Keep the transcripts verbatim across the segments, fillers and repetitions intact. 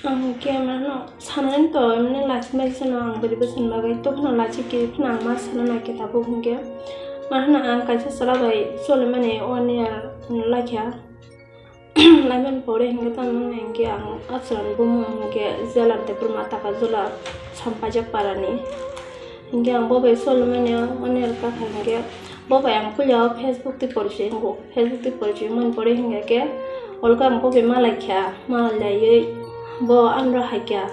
Ang hwnkhe mano sanani to emni lachimai sano ang bwrwi bwsani bagwi tokno lachi kiri phano ang ma sana naikhe tabuk hwnkhe. Mano ang kaisa chwla bai cholimani one year laikha. Laimani pore hwnkhe tamo hwnkhe ang a chwlani bumung hwnkhe Jela Debbarma Takajula Sampaijak Parani. Hwnkhe ang bo bai cholimani one year kakha hwnkhe bo bai ang puila o Facebook twi porichoi wngo. Facebook twi porichoi wngmani pore hwnkhe khe olka ang bo bai malai kha, malai laiwi bo anro hai kha.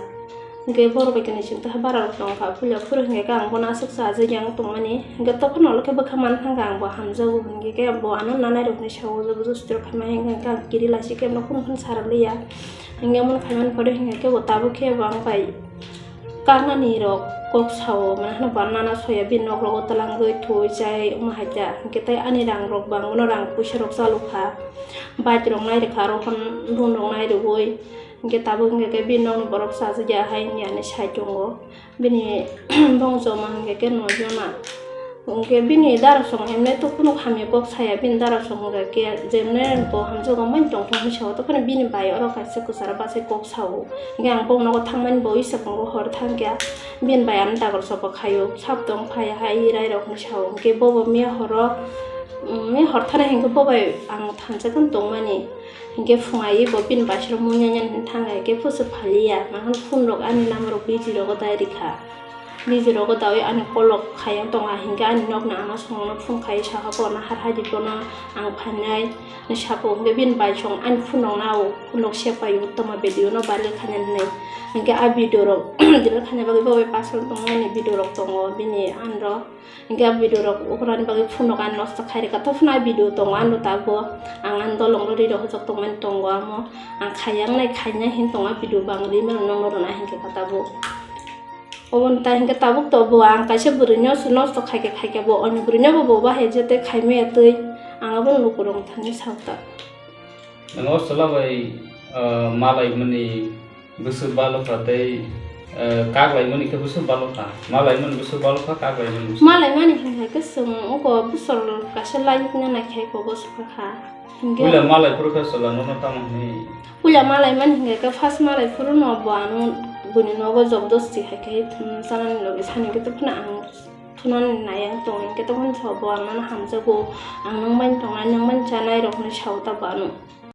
Hwnkhe borok bai khe ni chwng tongkha, bara rok tongkha, puila phuru hwnkhe khe ang bono aswk chajagwi ang tongmani. Hwnkhe tokhono olokhe bwkha man thangkha ang bo hamjago hwnkhe khe bo ano nanai rokni sao jabardasti rok khaima hwnkhe khe ang kiri lachi khe bono kunu kunu sarwk liya. Hwnkhe omono khaimani pore hwnkhe khe bo tabuk khe bo ang bai kaknani rok kok sao, mane hwno bo nana soya bini nok rogo twlangwi thwi chai omo hai kha. Hwnkhe tei ani rang rok bo ang bono rang puisa rok chalokha, bike rok nai rwkha, aro hwn loan rok nai rwui. Hwnkhe tabuk hwnkhe khe bini nokni borok chajak ya hai hwnwi ani sai tongo. Bini bongso ma hwnkhe khe noi jona. Hwnkhe bini darasong himlai to kunu hamya kok saya, bini darasong hwnkhe khe jemne bo hamjago mani tongthok hinwi sao, tei phano bini bai oro kaisa kwcharo bachai kok sao. Hwnkhe ang bong nogo thangmani bo isa tongo hor thangkhe bini bai ano dagor sopo khaio, sap tong phai hai rai rok hinwi sao. Hwnkhe bobo miya horo, mm, miya hor thani hwnkhe bo bai ang thansa khe tongmani. Hwnkhe phungai bo bini baisrok muiya nyan hwn thang hai khe pusu phaliya, mahon phone rok ani number rok busy rogo dai rikha. Busy rogo daui ani kolok khayang tonga, hwnkhe ani nokni ama songno phone khai saha bono har hai di bono ang phainai ni sapo, hwnkhe bini baisong ani phone rok nao phone rok sepai o tongma video no viral khainani hwnwi. Hwnkhe a video rok viral khaina bagwi bo bai pasal tongmani video rok tongo bini anro. Hwnkhe a video rok ukurani bagwi phunuk ani nosto khai rwkha. Tophano a video tongo ano tabuk. Ang ani dolong rw ri rw hojak tongmani tongo amo. Ang khayang nai khainai hin tongo a video bo ang ri mano nokno rwna hinkhe kha tabuk. Oboni tai hinkhe tabuk to bo ang kaisa bwrwino se nosto khaikhe khaikhe bo oni bwrwino bo bo bahai jete khaimaya twi ang abono lukurok thani sakta. Ang o chwla bai, ah, malaimani bwswk balokha tei, eh, kaklaimani khe bwswk balokha. Malaimani bwswk balokha, kaklaimani bwswk. Malaimani hinkhe khe chwng uko bwsor kaisa lainani khe eko bwswk kha. Hinkhe puila malai phuru khe chwla nono tamo hwnwi? Puila malaimani hinkhe khe first malai phuru no bo ano buini nogo jobdosti hai khe thum chanani logi sani khe tophano ang thunani nai ang tongo hinkhe tophano bo ang nono hamjago, ang nwng bai tongnai, nwng bai chanai rok hinwi sao ta bo ano.